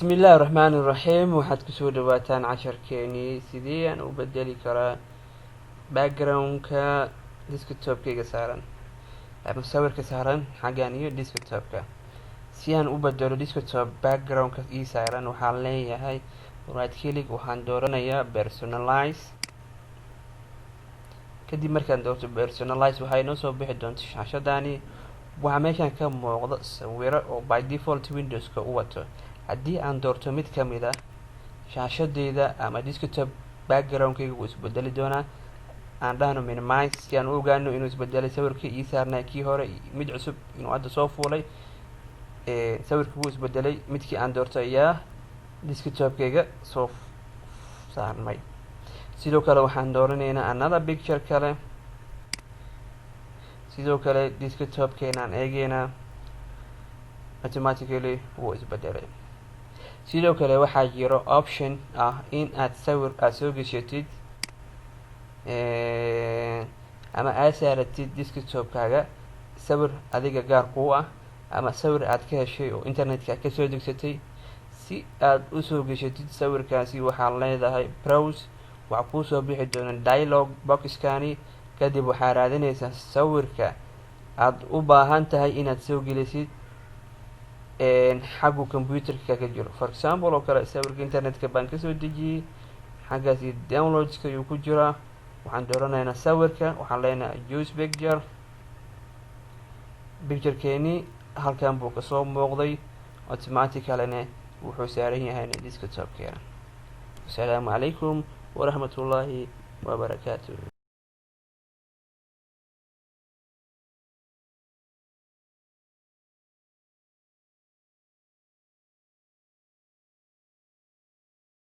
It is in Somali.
Bismi illaahi raxmaani raxiim. Waxaad kusoo dhawaataan casharkeenii sidee aan u bedeli karaa background-ka desktop-kayga saaran ama sawirka saaran xaggan iyo desktop-ka. Si aan u bedelo desktop background-ka ii saaran, waxaan leeyahay right click, waxaan dooranayaa personalize. Kadib markaan doorto personalize, waxaa inoo soo bixi doonta shaashadani. Waxaa meeshan ka muuqda sawiro oo by default Windowska u wato. Haddii aan doorto mid kamid ah, shaashadeyda ama desktop background-kayga wuu isbedeli doonaa. Aan dhahno minimize si aan u ogaano inuu isbedelay sawirkii ii saarnay kii hore, mid cusub inuu hadda soo fuulay. Sawirkii wuu isbedelay, midkii aan doorto ayaa desktop-kayga soo saarmay. Sidoo kale waxaan dooranaynaa another picture kale. Sidoo kale desktop-keenaan eegeynaa, automatically wuu isbedelay. Sidoo kale waxaa jiro option ah in aad sawir aada soo geshatid ama aad saaratid desktop-kaaga, sawir adiga gaar kuu ah ama sawir aad ka heshay oo internetka kasoo degsatay. Si aad usoo geshatid sawirkaasi, waxaad leedahay browse. Waxaa kuusoo bixi doona dialog boxkani. Kadib waxaa raadinaysaa sawirka aada u baahan tahay inaad soo gelisid xaggu computerka kaga jiro. For example oo kale, sawirka internetka baan kasoo dejiyey, xaggaasi downloadska ayuu ku jiraa. Waxaan dooranaynaa sawirka, waxaan leenahay choose picture. Picturekeeni halkan buu kasoo muuqday, automaticallyna wuxuu saaran yahay desktopkeena. Asalaamu calaykum waraxmat ullaahi wabarakaatu.